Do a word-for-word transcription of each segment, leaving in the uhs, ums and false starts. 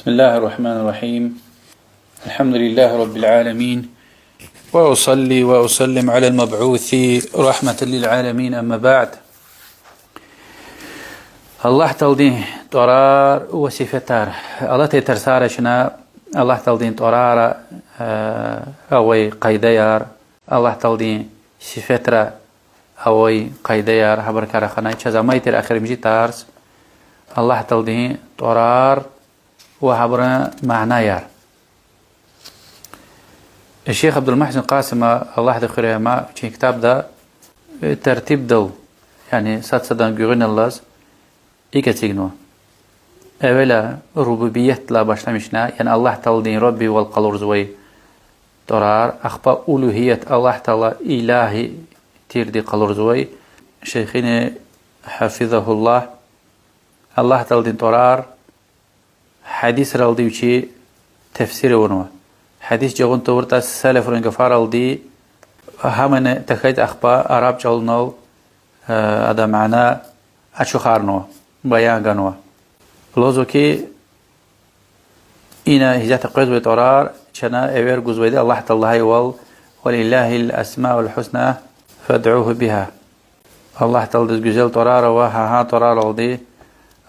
بسم الله الرحمن الرحيم. الحمد لله رب العالمين. وأصلي وأسلم على المبعوث رحمة للعالمين، أما بعد. Аллагь Тааладин тӀварар ва сифетар. Алатай тарсара чна Аллагь Тааладин тӀварара, э, авай къайдаяр, Аллагь Тааладин сифетра авай къайдаяр, гьабурукай рахана чаз амай тир эхиримжи тарс Аллагь Тааладин тӀварар ва гьабурун манаяр. Шейх Абдулмугьсин Къасима, Аллагьди хуьрай ама, вичин ктабда, э, тартибдал, яни сад садан гуьгъуьналлаз икӀ эцигнава. Эвела рубубиятдилай башламишна, яни Аллагь Тааладин Раббивал къалурзавай тӀварар, ахпа улугьият, Аллагь Таала илагь тирди къалурзавай. Шейхини, гьафизагьуллагь, Аллагь Тааладин тӀварар гьадисралди вичи тефсир авунва. Гьадис жагъун тавуртӀа, салафрин гафаралди гьамани тахьайтӀа ахпа араб чӀалунал, э, адан мана ачухарнава, баян ганва. Лугьузва хьи, ина гьисятда къвезвай тӀварар чна эвер гузвайди Аллагь Таала лагьайвал: ولله الأسماء الحسنى فادعوه بها. Аллагь Тааладиз гуьзел тӀварар ава, гьа, гьа тӀвараралди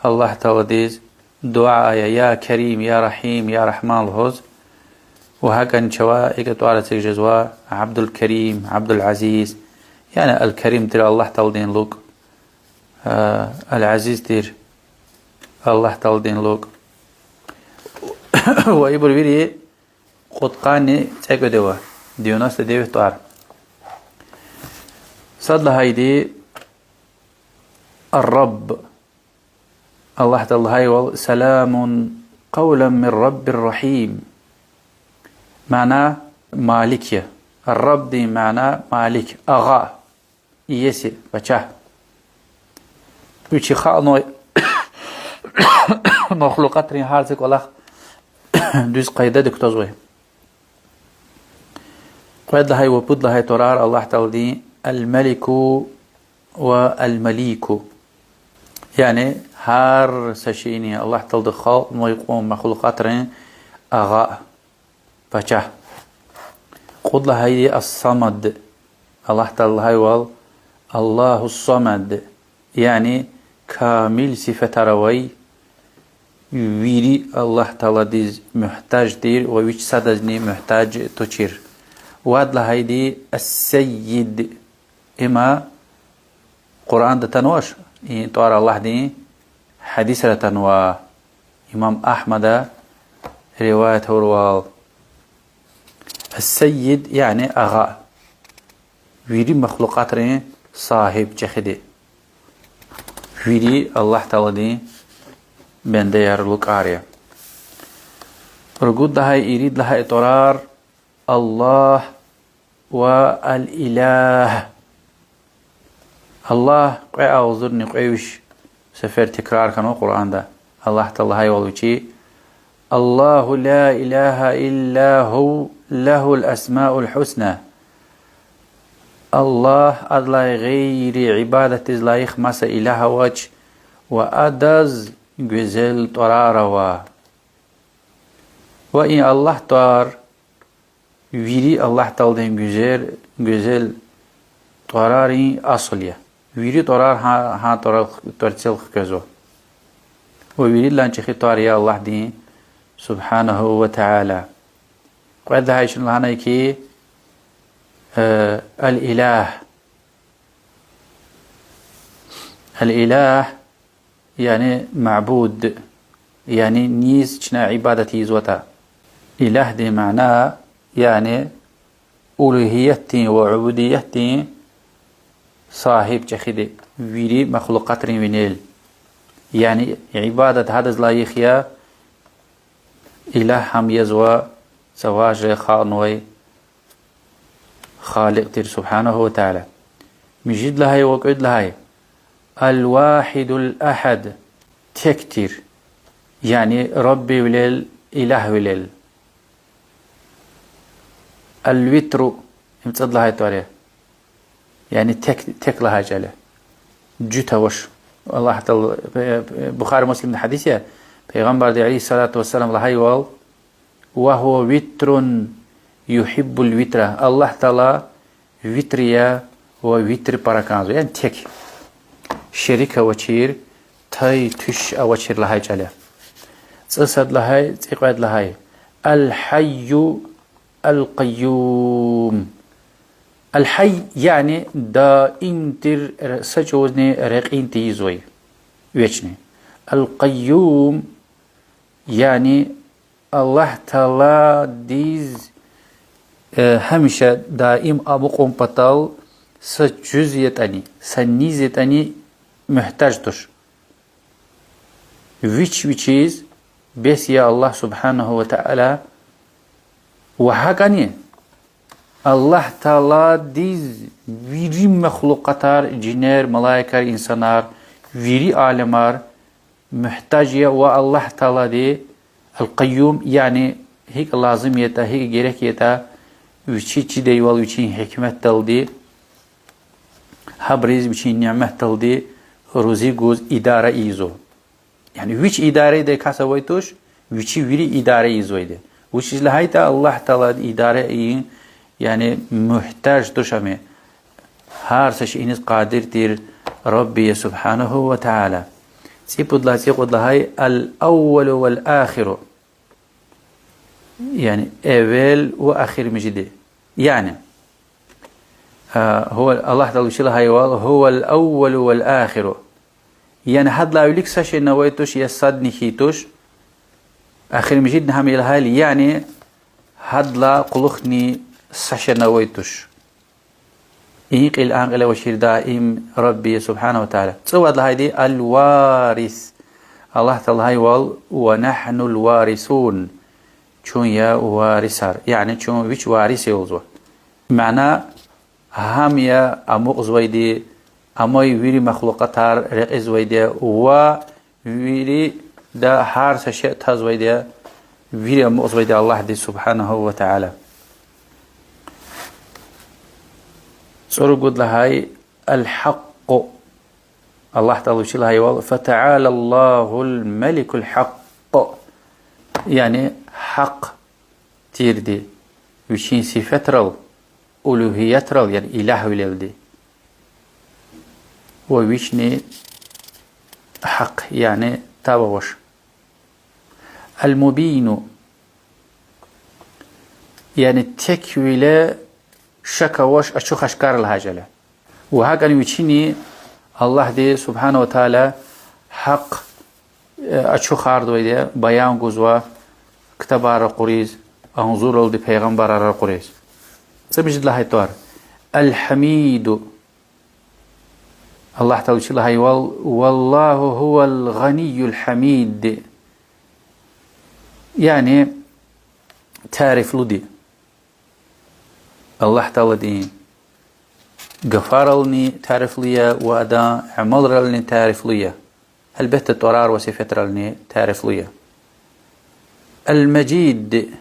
Аллагь Тааладиз дуьа ая, я Карим, я Рагьим, я Рагьман лугьуз. Ва гьакӀни чавай икӀ тӀвар эцигиз жезва: Абдулкарим, Абдулазиз. Яни Алкарим тир Аллагь Тааладин лукӀ, а, Алазиз тир Аллагь Тааладин лукӀ. Ва ибур вири кьудкъанни цӀекӀуьд ава, девяносто девять тӀвар. Сад лагьайди الرب. Аллагь Таала лагьайвал: سلام قولا من رب رحيم. Мана малик я. Раббдин мана малик, агъа, иеси, пачагь. Вичи халкьнавай махлукьатрин гьар са кӀвалах дуьз къайдада кутазвай. Кьвед лагьай ва пуд лагьай тӀварар Аллагь Тааладин: الملك والمليك. Яни гьар са шейни, Аллагь Таалади халкьнавай кьван махлукьатрин агъа, пачагь. Кьуд лагьайди الصمد. Аллагь Таала лагьайвал: الله الصمد. Яни камил сифетар авай, вири Аллагь Тааладиз муьгьтеж тир ва вич садазни муьгьтеж тушир. Вад лагьайди السيد. Има Къуръанда атанвач, и тӀвар Аллагьдин, гьадисра атанва. Имам Агьмада риваят авурвал. السيد, яни агъа. Вири махлукьатрин сагьиб, чӀехиди. Вири Аллагь Тааладин бендеяр, лукӀар я. Ругуд лагьай, ирид лагьай тӀварар Аллагь ва الإله. Аллагь кьве агъзурни кьве виш сефер тикрар хьанва Къуръанда. Аллагь Таала лагьайвал вичи: الله لا إله إلا هو له الأسماء الحسنى. Аллагь, Адалай гъейри ибадатдиз лайих маса илагь авач ва Адаз гуьзел тӀварар ава. Ва и Аллагь тӀвар вири Аллагь Тааладин гуьзел, гуьзел тӀварарин асул я. Вири тӀварар гьа, гьа тӀварар, тӀварцел хквезва. Ва виридалай чӀехи тӀвар я Аллагьдин, سبحانه وتعالى. Кьвед лагьай чна лагьанай хьи, э, الإله. الإله, яни мабуд, яни низ чна ибадат ийизватӀа. Илагьдин мана, яни улугьиятдин ва убудиятдин сагьиб, чӀехиди, вири махлукьатрин винел. Яни ибадат гьадаз лайих я, илагь гьам язва, цавар жуьре халкьнавай Халикь тир, سبحانه وتعالى. Муьжуьд лагьай ва кӀуьд лагьай: الواحد الأحد, тек тир, яни Раббивилел, илагьвилел. الوتر, им цӀуд лагьай тӀвар я. Яни тек, тек лагьай чӀал я. Жуьт авач. Аллагь Таала, э, э, Бухари, Муслимдин гьадис я: Пайгъамбарди عليه الصلاة والسلام лагьайвал: وهو وتر يحب الوتر. Аллагь Таала витр я ва витр пара кӀанзава, яни тек. Шерик авачир, тай-туьш авачир лагьай чӀал я. ЦӀусад лагьай, цӀикьвед лагьай. الحي القيوم. الحي, яни даим тир, р-, са чӀавузни рекьин тийизвай, вечный. القيوم, яни Аллагь Тааладиз, э, гьамиша даим амукьун патал са чуьз ятӀани, са низ ятӀани муьгьтеж туш. Вич вичиз бес я Аллагь سبحانه وتعالى. Ва гьакӀани Аллагь Тааладиз вири махлукъатар, жинер, малаикар, инсанар, вири алемар муьгьтеж я ва Аллагь Таалади القيوم, яни гьикӀ лазим ятӀа, гьикӀ герек ятӀа, вичи чидайвал вичин гьикметдалди, гьабуруз вичин няметдалди рузи гуз идара ийизва. Яни вич идара ийидай кас авай туш, вичи вири идара ийизвайди. Вучиз лагьайтӀа Аллагь Таалади идара ийин, яни муьгьтеж туш ам. Гьар са шейиниз къадир тир Рабби я سبحانه وتعالى. ЦӀипуд лагьай, цӀикьуд лагьай: الأول والآخر. Яни эвел ва эхиримжиди. Яни, а, гьува, Аллагь Таала вичи лагьайвал: هو الأول والآخر. Яни гьадалай вилик са шейни авай туш, я садни хьайи туш, эхиримжидни гьам я лагьайла, яни гьадалай кьулухъни са шейни авай туш. И кьил а кьил авачир даим Рабби я سبحانه وتعالى. ЦӀувад лагьайди الوارث. Аллагь Таала лагьайвал: ونحن الوارثون. Чун я варисар. Яни чун вич варис я лугьузва. Мана: гьам я амукьзавайди, амай вири махлукъатар рекьизвайди ва вирида гьар са шей тазвайди, вири амукьзавайди Аллагьди سبحانه وتعالى. ЦӀуругуд лагьай الحق. Аллагь Таала вичи лагьайвал: فتعالى الله الملك الحق. Яни гьахъ тирди, вичин сифетрал, улугьиятрал, яни илягьвилелди. Ва вични гьахъ, яни таб авач. المبين, яни теквиле шак авач, ачух-ашкара лагьай чӀал я. Ва гьакӀни вичини, Аллагьди سبحانه وتعالى, гьахъ, э, ачухардайди я, баян гузва ктабар ракъуриз, агъзурралди пайгъамбарар ракъуриз. ЦӀемуьжуьд лагьай тӀвар. الحميد. Аллагь Таала вичи лагьайвал: والله هو الغني الحميد. Яни тарифлуди. Аллагь Тааладин гафарални тарифлу я ва адан амалрални тарифлу я. Гьелбетда, тӀварар ва сифетрални тарифлу я. المجيد,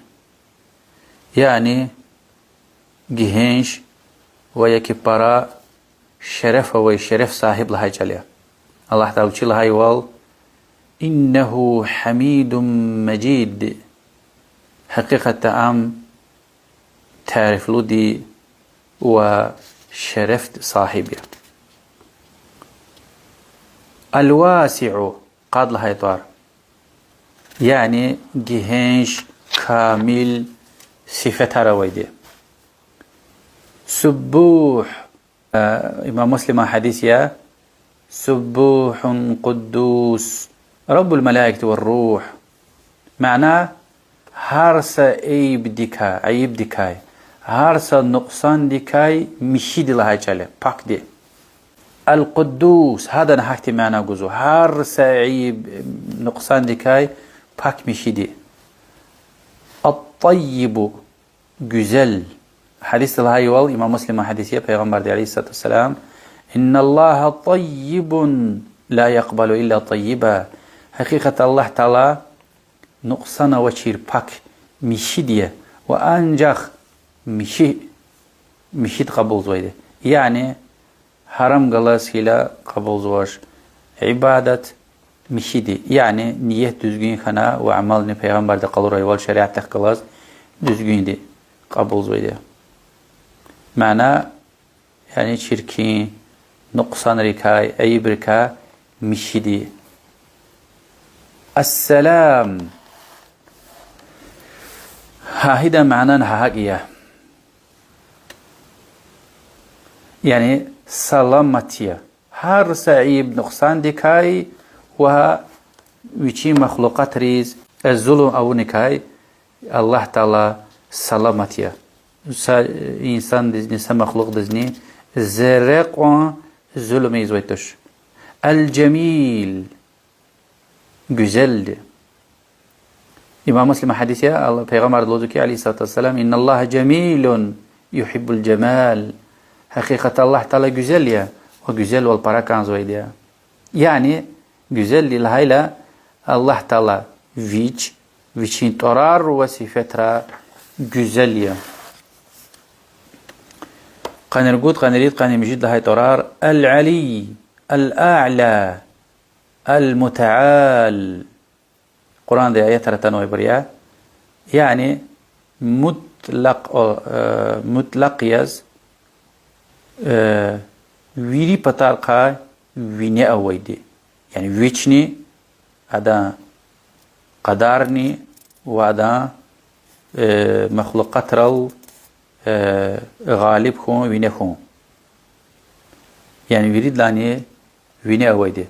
яни гегьенш ва яки пара шереф авай, шереф сагьиб лагьай чӀал я. Аллагь Таала вичи лагьайвал: إنه حميد مجيد. Гьакъикъатда ам тарифлуди ва шереф сагьиб я. الواسع, къад лагьай тӀвар. Яни гегьенш, камил сифетар авайди. سبوح, э, имам Муслиман гьадис я: سبوح قدوس رب الملائكة والروح. Мана: гьар са айибдикай, айибдикай, гьар са нукьсандикай михьиди лагьай чӀал я, пакди. القدوس, гьадани гьахьтин мана гузва: гьар са айиб, нукьсандикай пак михьиди. الطيب, гуьзел. Гьадисда лагьайвал, имам Муслиман гьадис я, Пайгъамбарди عليه الصلاة والسلام: إن الله طيب لا يقبل إلا طيبا. Гьакъикъатда Аллагь Таала нукьсан авачир, пак, михьиди я ва анжах михьи, михьиди кьабулзавайди. Яни гьарам галаз гила кьабулзавач ибадат, михьиди. Яни ният дуьзгуьн хьана ва амални пайгъамбарди къалурайвал шариатдихъ галаз дуьзгуьнди кьабулзавайди. Мана, яни чиркин, нукьсанрикай, айибрикай михьиди. Ас-салам. Гьа идан мана гьакӀ я. Яни саламат я. Гьар са айиб-нукьсандикай ва вичин махлукъатриз зулум авуникай Аллагь Таала саламат я. Са инсандизни, са махлукьдизни зерре кьван зулум ийизвай туш. Ал-Жамил, гуьзелди. Имам Муслима гьадис я, Аллагь, Пайгъамбарди лугьузва хьи, عليه الصلاة والسلام: إن الله جميل يحب الجمال. Гьакъикъатда Аллагь Таала гуьзел я ва гуьзелвал пара кӀанзавайди я. Яни гуьзелди лагьайла, Аллагь Таала вич, вичин тӀварар ва сифетра гуьзел я. Къанни ругуд, къанни ирид, къанни муьжуьд лагьай тӀварар: العلي، الأعلى، المتعال. Къуръанда аятра атанвайбур я. Яни мутлакъ, э, мутлакъ яз, э, вири патарихъай вине авайди. Яни вични, адан къадарни ва адан, э, махлукъатрал, э, гъалиб хьун, вине хьун. Яни виридалайни вине авайди.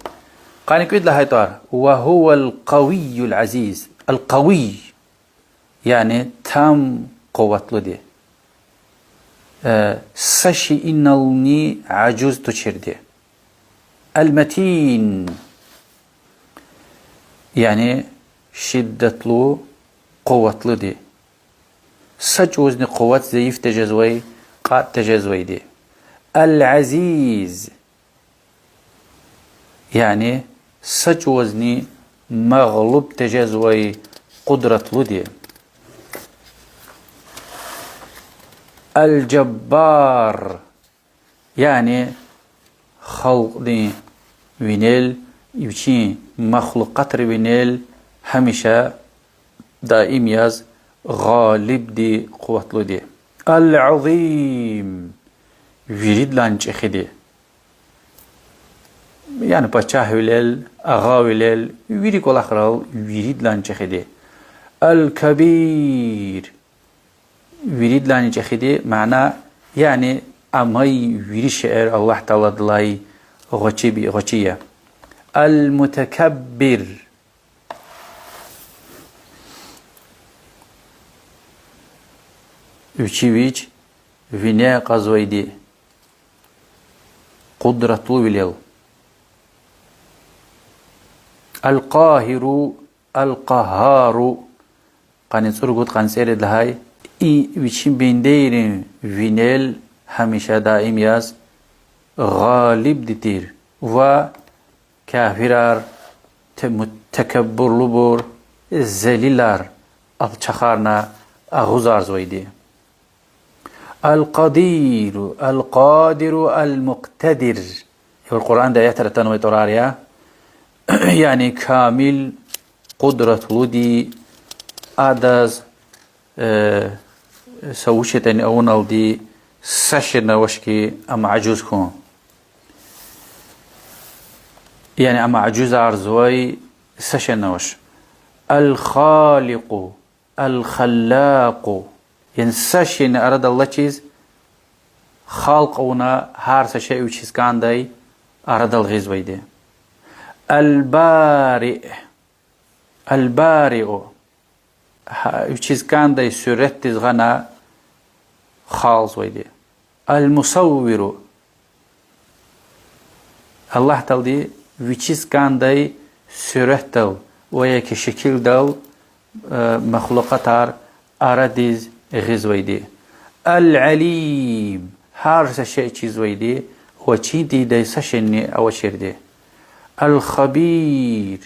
Къанни кӀуьд лагьай тӀвар: وهو القوي العزيز. القوي, яни там къуватлуди. Э, са шейинални ажуз туширди. المتين, яни шиддатлу, къуватлуди. Са чӀавузни къуват зайиф тежезвай, кьатӀ тежезвайди. العزيز, яни са чӀавузни магълуб тежезвай, къудратлуди. الجبار, яни халкьдин винел, вичин махлукъатрин винел гьамиша даим яз гъалибди, къуватлуди. العظيم, виридалайни чӀехиди. Яни пачагьвилел, агъавилел, вири кӀвалахрал виридалайни чӀехиди. الكبير, виридалайни чӀехиди, мана, яни амай вири шейэр Аллагь Тааладилай гъвечӀи, гъвечӀи я. المتكبر, вичи вич вине кьазвайди, къудратлувилел. القاهر، القهار, къанни цӀуругуд, къанни цӀерид лагьай, и вичин бендейрин винел гьамиша даим яз гъалибди тир ва кафирар, те-, му-, такаббурлубур, зелилар, алчахарна агъузарзавайди. القدير، القادر، المقتدر. Ибур Къуръанда аятра атанвай тӀварар я. Яни камил къудратлуди, адаз, э, са вуч ятӀани авуналди са шейни авач хьи, ам ажуз хьун. Яни ам ажузарзавай са шейни авач. الخالق، الخلاق. Яни са шейни арадал алачиз, халкь авуна гьар са шей вичиз кӀандай арадал гъизвайди. البارئ، البارئ. Гьа-, вичиз кӀандай суьретдиз гъана халкьзавайди. المصور. Аллагь Таалади вичиз кӀандай суьретдал ва я ки шикилдал, э, махлукъатар арадиз гъизвайди. العليم. Гьар са шей чизвайди ва чин тийидай са шейни авачирди. الخبير.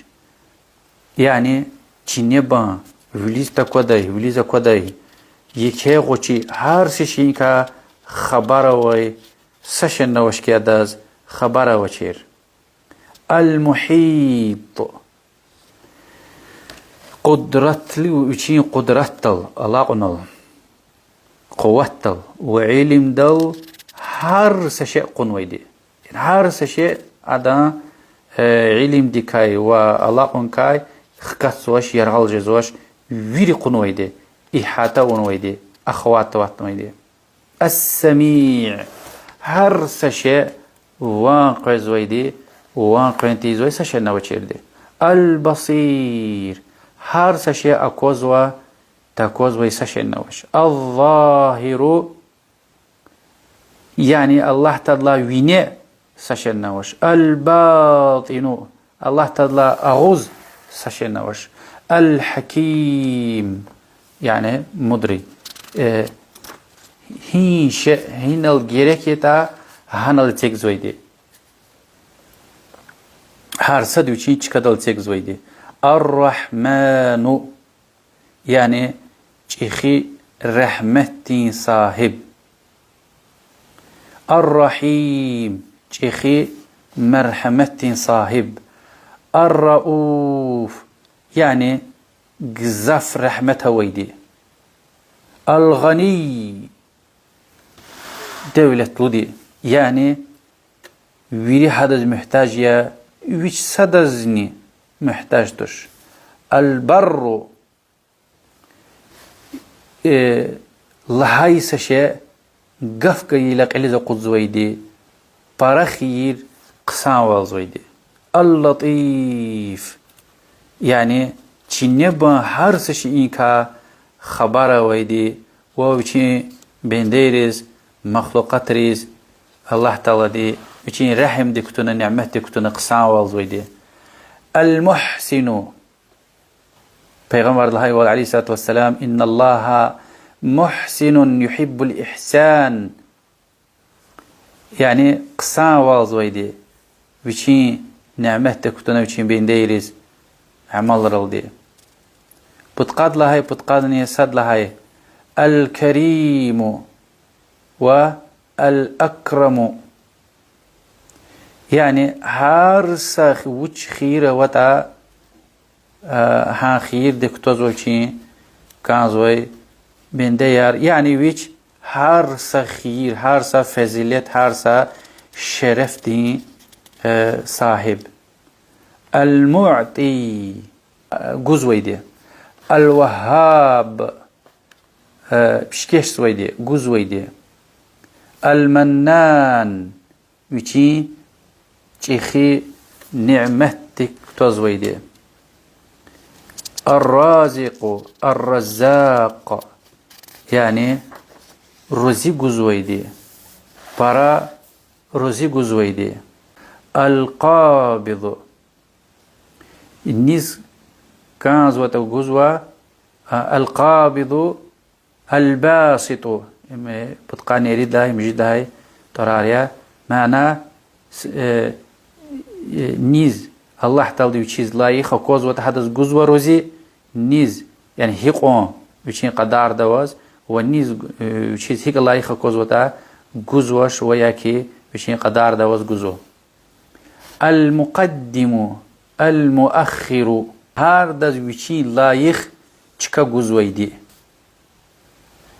Яни чинебан, вилиз таквадай, вилиз аквадай, еке гъвечӀи, гьар са шейиникай хабар авай, са шейни авач хьи адаз хабар авачир. Ал-Мухьит. Къудратли, вичин къудратдал, алакьунал, къуватдал ва илимдал гьар са шей кьунвайди. Гьар са шей адан, э, илимдикай ва алакьункай хкатзавач, яргъал жезвач, вири кьунвайди, игьата авунвайди, ахват аватнавайди. Ас-Самиъ, гьар са шей ван къвезвайди, ван къвен тийизвай са шейни авачирди. Ал-Басир, гьар са шей аквазва, таквазвай са шейни авач. Ал-Загьиру, яни Аллагь Тааладилай вине са шейни авач. Ал-Батину, Аллагь Тааладилай агъуз са шейни авач. Ал-Гьаким, яни мудрый. Э, гьи шей гьинал герек ятӀа, гьанал эцигзавайди. Гьар сад вичин чкадал эцигзавайди. Ар-Рагьману, яни чӀехи рагьметдин сагьиб. Ар-Рагьим, чӀехи мергьеметдин сагьиб. Ар-Рауф, яни гзаф рагьмет авайди. Ал-Гъанийй, девлетлуди, яни вири гьадаз муьгьтеж я, вич садазни муьгьтеж туш. Ал-Барру, э, лагьай са шей гаф гайила кьилиз акъудзавайди, пара хийир хъсанвалзавайди. Ал-Латиф, яни чинебан гьар са шейиникай хабар авайди ва вичин бендейриз, махлукьатриз Аллагь Таалади вичин регьимдик кутуна, няметдик кутуна хъсанвалзавайди. Ал-Мугьсину, Пайгъамбарди лагьайвал, عليه الصلاة والسلام: إن الله محسن يحب الإحسان. Яни хъсанвалзавайди, вичин няметдик кутуна вичин бендейриз амалралди. Пудкъад лагьай, пудкъанни сад лагьай. Ал-Кариму ва Ал-Акраму. Яни гьар са хи-, вуч хийир аватӀа, а, гьа хийирдик кутазва вичин кӀанзавай бендеяр. Яни вич гьар са хийир, гьар са фазилат, гьар са шерефдин, э, сагьиб. Ал-Муъти, э, гузвайди. Ал-Вагьгьаб, э, пишкешзавайди, гузвайди. Ал-Маннан, вичин чӀехи няметдик кутазвайди. Ар-Разикъу, Ар-Раззакъ, яни рузи гузвайди, пара рузи гузвайди. Ал-Къабиду, низ кӀанзаватӀа гузва, а, Ал-Къабиду, Ал-Баситу, им, э, пудкъанни ирид лагьай, муьжуьд лагьай тӀварар я. Мана, с-, э, э, низ Аллагь Таалади вичиз лайих аквазватӀа, гьадаз гузва рузи, низ, яни гьикьван вичин кьадарда аваз, ва низ, э, вичиз гьикӀ лайих аквазватӀа, гузвач ва яки вичин кьадарда аваз гузва. Ал-Мукъаддиму, Ал-Муаххиру. Гьардаз вичин лайих чка гузвайди.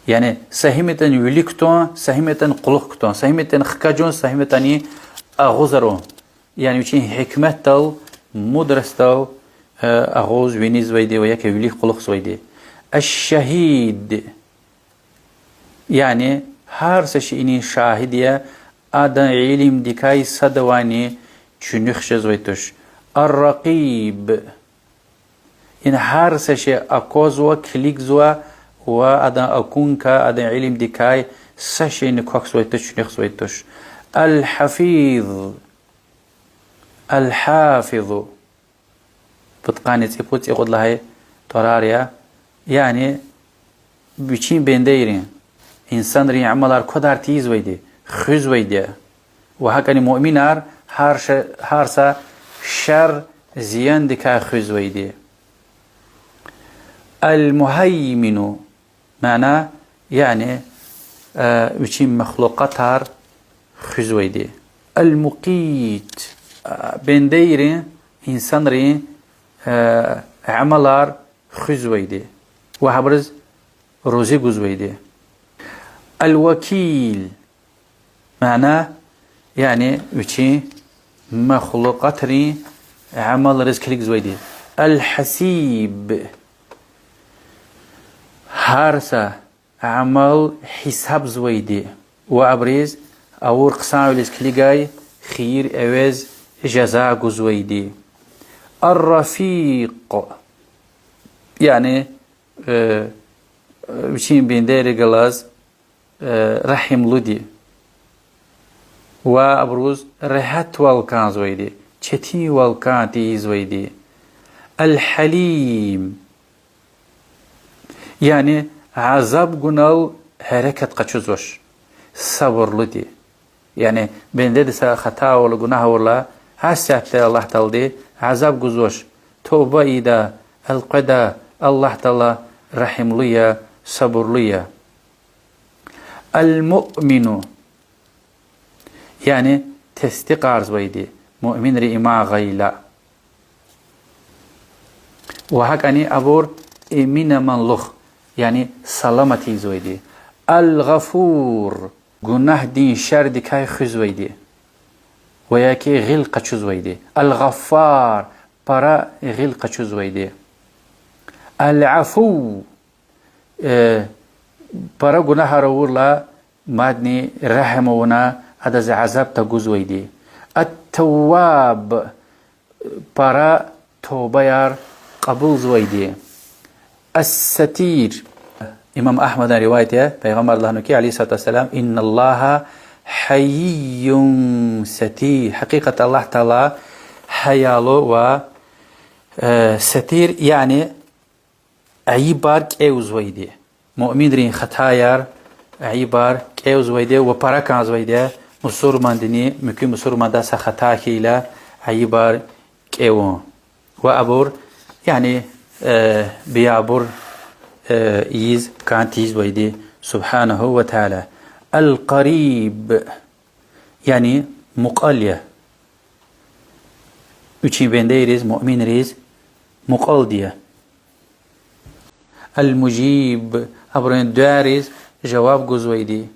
Яни са гьим ятӀани вилик кутун, са гьим ятӀани кьулухъ кутун, са гьим ятӀани хкажун, са гьим ятӀани агъузарун. Яни вичин гьикметдал, мудростдал, э, агъуз винизвайди ва яки вилик кьулухъзавайди. Аш-Шагьид. Яни гьар са шейинин шагьид я, адан илимдикай садавайни чуьнуьх жезвай туш. Ар-Ракъиб. Яни гьар са шей аквазва, килигзава ва адан акункай, адан илимдикай са шейни квахьзавай туш, чуьнуьхзавай туш. Ал-Гьафиз, Ал-Гьафизу. Пудкъанни цӀипуд, цӀикьуд лагьай тӀварар я. Яни вичин бендейрин, инсанрин амалар квадар тийизвайди, хуьзвайди. Ва гьакӀани муъминар гьар ша-, гьар са шар, зияндикай хуьзвайди. Ал-Мугьаймину, мана, яни, э, вичин махлукъатар хуьзвайди. Ал-Мукъит, Бендейрин, инсанрин амалар хуьзвайди ва гьабуруз рузи гузвайди. Ал-Вакил, мана, яни вичин махлукьатрин амалриз килигзавайди. Ал-Гьасиб, гьар са амал гьисабзавайди ва абуруз авур хъсанвилиз килигай хийир эвез жаза гузвайди. Ар-Рафикъ, яни вичин бендейрихъ галаз регьимлуди ва абуруз регьятвал кӀанзавайди, четинвал кӀан тийизвайди. Ал-Гьалим, яни азаб гунал гьерекат къачузвач, сабурлуди. Яни бендеди са хата авурла, гунагь авурла, гьасятда Аллагь Таалади азаб гузвач, туба ийида, элкъведа, Аллагь Таала регьимлу я, сабурлу я. Ал-Муъмину, яни тестикьарзавайди, муъминри иман гъайила. Ва гьакӀани абур эмин-аманлух, яни саламат ийизвайди. Ал-Гъафур, гунагьдин шердикай хуьзвайди ва яки гъил къачузвайди. Ал-Гъаффар, пара гъил къачузвайди. Ал-Афув, пара гунагьар авурла мадни регьим авуна адаз азаб тагузвайди. Ат-Тавваб, пара тавбаяр кьабулзавайди. Ас-Сатир. Имам Агьмадан риваят я, Пайгъамбарди лагьанва хьи, عليه الصلاة والسلام: إن الله حيي ستير. Гьакъикъатда Аллагь Таала гьаялу ва сатир, яни айибар кӀевзавайди. Муъминрин хатаяр, айибар кӀевзавайди ва пара кӀанзавайди, мусурмандини, муькуь мусурманда са хата хьайила, айибар кӀевун. Ва абур, яни биябур ийиз кӀан тийизвайди, سبحانه وتعالى. Ал-Къариб, яни мукьвал я. Вичин бендейриз, муъминриз мукьвалди я. Ал-Мужиб, абурун дуьайриз жаваб гузвайди.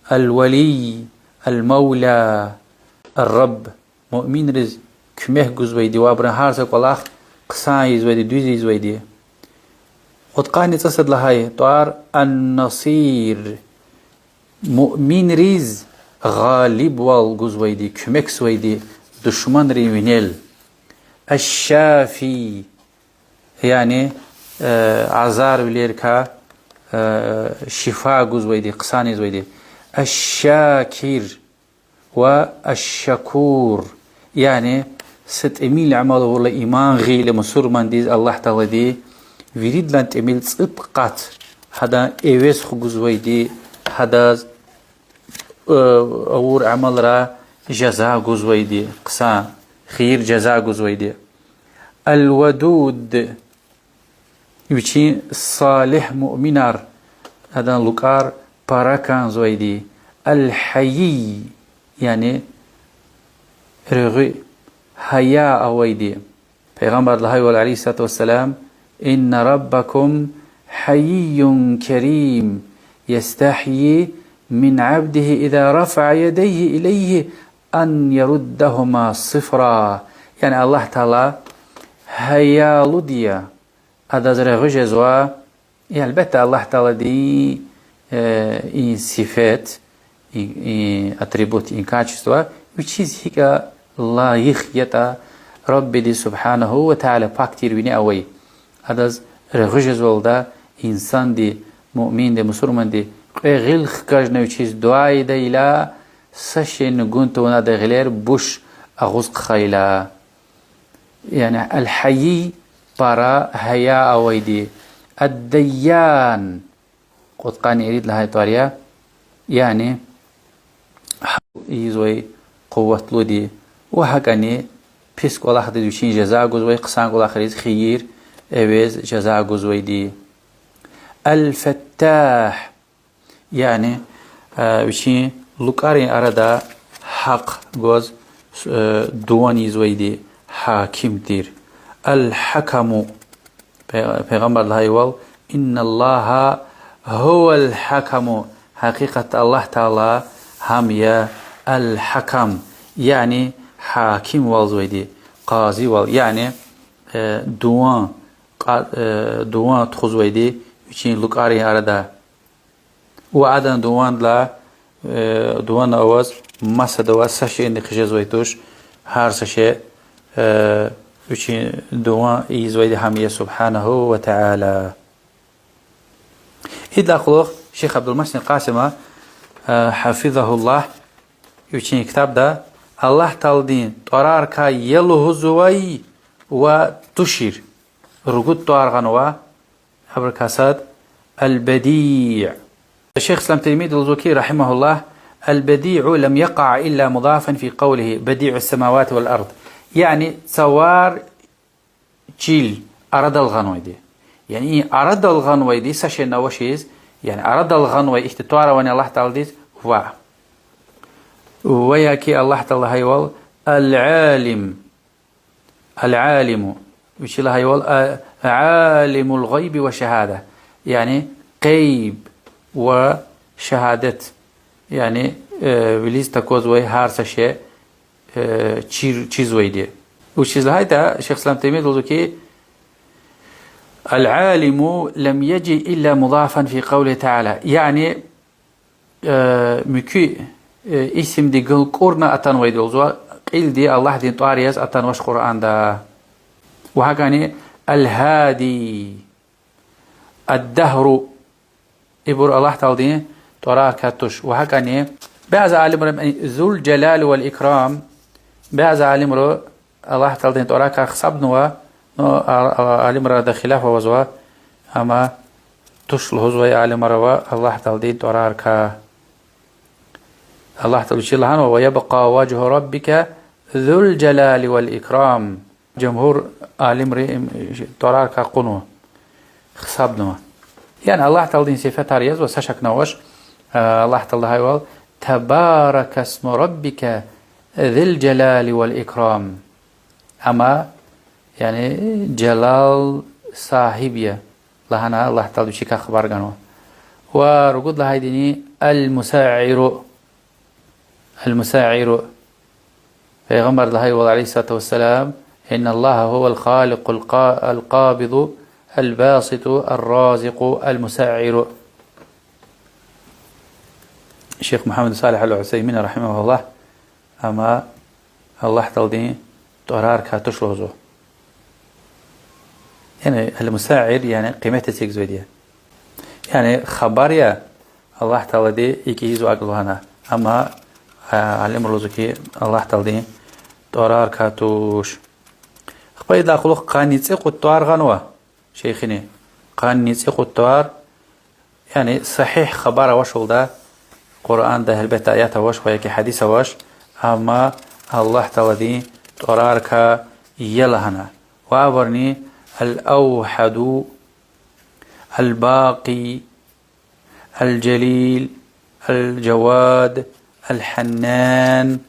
Ал-Валий, Ал-Мавла, Ар-Рабб, муъминриз куьмек гузвайди ва абурун гьар са кӀвалах хъсан ийизвайди, дуьз ийизвайди. Кьудкъанни цӀусад лагьай тӀвар Ан-Насир, муъминриз гъалибвал гузвайди, куьмекзавайди душманрин винел. Аш-Шафи, яни азарвилерикай шифа гузвайди, хъсан ийизвайди. Аш-Шакир ва Аш-Шакур, яни са тӀимил амал авурла, иман гъайила мусурмандиз Аллагь Таалади виридалай тӀимил цӀипкъат гьадан эвез хгузвайди, гьадаз авур амалрай жаза гузвайди, хъсан, хийир жаза гузвайди. Ал-Вадуд, вичин салигь муъминар, адан лукӀар пара кӀанзавайди. Ал-Гьайий, яни регъуь, гьая авайди. Пайгъамбарди лагьайвал, عليه الصلاة والسلام: إن ربكم حيي كريم يستحيي من عبده إذا رفع يديه إليه أن يردهما صفرا. Яни Аллагь Таала гьаялуди я, адаз регъуь жезва. Гьелбетда, Аллагь Тааладин и сифет, и атрибут, и качество вичиз гьикӀ лайих ятӀа, Раббиди سبحانه وتعالى пак тир вине авай, адаз регъуь жезвалда, инсанди, муъминди, мусурманди кьве гъил хкажна вичиз дуьа ийидайла, са шейни гун тавуна адан гъилер буш агъуз хъхьайла. Яни Ал-Гьайий, пара гьая авайди. Ад-Дайян, кьудкъанни ирид лагьай тӀвар я, яни гьал ийизвай, къуватлуди ва гьакӀани пис кӀвалахдиз вичин жаза гузвай, хъсан кӀвалахриз хийир эвез жаза гузвайди. Ал-Фаттагь, яни вичин лукӀарин арада гьахъ гваз э, дуван ийизвайди, гьаким тир. Аль-Гьакаму. Пе-, Пайгъамбарди лагьайвал, إن الله هو الحكم, гьакъикъатда Аллагь Таала гьам я Аль-Гьакам, яни гьакимвалзавайди, къазивал, яни, э, дуван, кьа-, э, дуван тухузвайди вичин лукӀарин арада. Ва адан дувандилай, э, дуван аваз масадавай са шейни хъижезвай туш, гьар са шей, э, вичин дуван ийизвайди гьам я سبحانه وتعالى. Идалай кьулухъ шейх Абдулмугьсин Къасима, э, حفظه الله, вичин ктабда Аллагь Тааладин тӀварарикай я лугьузвай ва тушир ругуд тӀвар гъанва, абурукай сад البديع. Шейх Ислам Таймияди лугьузва хьи, رحمه الله: البديع لم يقع إلا مضافا في قوله بديع السماوات والأرض. Яни цавар чил арадал гъанвайди. Яни и арадал гъанвайди са шейни авачиз, яни арадал гъанвай ихьтин тӀвар авани Аллагь Тааладиз? Ваъ. Ва я хьи Аллагь Таала лагьайвал العالم. العالم. Вичи лагьайвал, а, عالم الغيب والشهادة. Яни гъейб ва шагьадат. Яни, э, вилиз таквазвай гьар са шей, э, чир, чизвайди. Вучиз лагьайтӀа, шейх Ислам Таймияди лугьузва хьи, العالم لم يجئ إلا مضافا في قوله تعالى. Яни, э, муькуь, э, исмди галкӀурна атанвайди лугьузва, кьилди Аллагьдин тӀвар яз атанвач Къуръанда. Ва гьакӀни الهادي, الدهر. Ибур Аллагь Тааладин тӀварарикай туш. Ва гьакӀни бязи алимри ذو الجلال والإكرام, бязи алимри Аллагь Тааладин тӀварарикай гьисабнава, ну, а-, а-, алимралди хилаф авазва, амма туш лугьузвай алимар ава Аллагь Тааладин тӀварарикай. Аллагь Таала вичи лагьанва: ويبقى وجه ربك ذو الجلال والإكرام. Жумгьур алимри им тӀварарикай кьунва, гьисабнава. Яни Аллагь Тааладин сифетар язва, са шакни авач. Аллагь Таала лагьайвал: تبارك اسم ربك ذي الجلال والإكرام. Амма, яни, жалал сагьиб я лагьана Аллагь Таала вичикай хабар ганва. Ва ругуд лагьайдини المسعر. المسعر. Пайгъамбарди лагьайвал, عليه الصلاة والسلام: إن الله هو الخالق القا-، القابض الباسط الرازق المسعر. Шейх Мугьаммад Салигь Аль-Усаймин, رحمه الله, амма Аллагь Тааладин тӀварарикай туш лугьузва. Яни المسعر, яни къимет эцигзавайди я. Яни хабар я Аллагь Таалади икӀ ийизва акӀ лагьана. Амма, а, алимри лугьузва хьи, Аллагь Тааладин тӀварарикай туш. Ахпа идалай кьулухъ къанни цӀикьуд тӀвар гъанва шейхини. Къанни цӀикьуд тӀвар, яни сагьигь хабар авачирла, Къуръанда гьелбетда аят авач ва яки гьадис авач, амма Аллагь Тааладин тӀварарикай я лагьана. Ва абурни: الأوحد، الباقي، الجليل، الجواد، الحنان،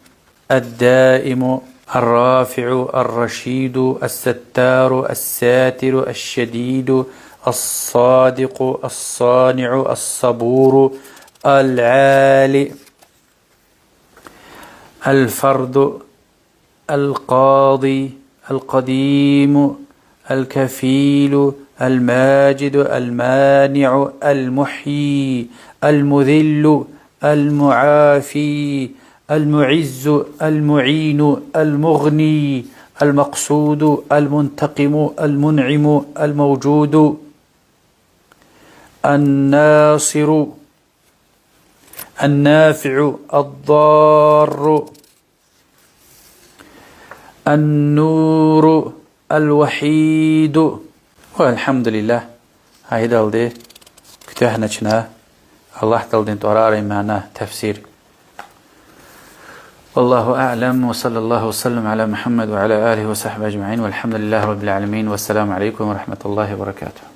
الدائم، الرافع، الرشيد، الستار، الساتر، الشديد، الصادق، الصانع، الصبور، العالي، الفرد، القاضي، القديم، الكفيل، الماجد، المانع، المحيي، المذل، المعافي، المعز، المعين، المغني، المقصود، المنتقم، المنعم، الموجود، الناصر، النافع، الضار، النور، الوحيد. والحمد لله. Гьа идалди куьтягьна чна Аллагь Тааладин тӀварарин мана, тафсир. والله أعلم، وصلى الله وسلم على محمد وعلى آله وصحبه أجمعين، والحمد لله رب العالمين، والسلام عليكم ورحمة الله وبركاته.